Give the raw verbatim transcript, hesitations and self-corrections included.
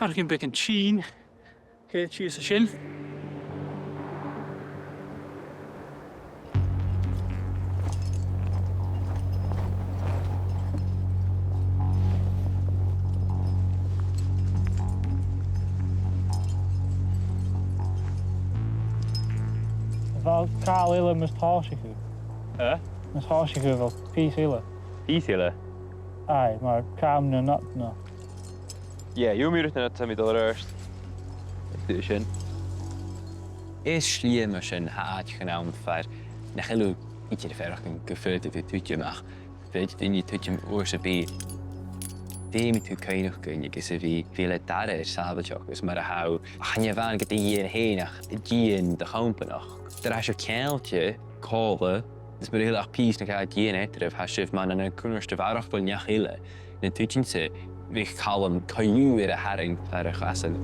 Mar a chì sibh an sin. Ceart, sìos an sin. A bheil càil eile mus tòisich thu? Eh? Mus tòisich thu, a bheil pìos eile? Pìos eile? Aye, mar càil na not no. Yeah, gheibh mi rud nach eil mi dol air adhart. Dè sin? Is slighe mar sin, tha àiteachan ann far nach eil thu idir a' faireachdainn gu faod thu tuiteam ach faod daoine tuiteam uair sam bith. Feumaidh tu cuimhneachadh agus a bhith, bhith le dàrna air sàbhailteachd agus mar a tha, chan e a-mhàin gu do dhìon fhèin ach dìon do chompanach. Dar a tha sibh ceangailte còmhla, is mura h-eil ach pìos no dhà dìon eatarra, tha sibh mar ann an cunnart a bharrachd bho neach eile. Na tuitean-sa, bhiodh Calum co-dhiù air a tharraing far a chasan.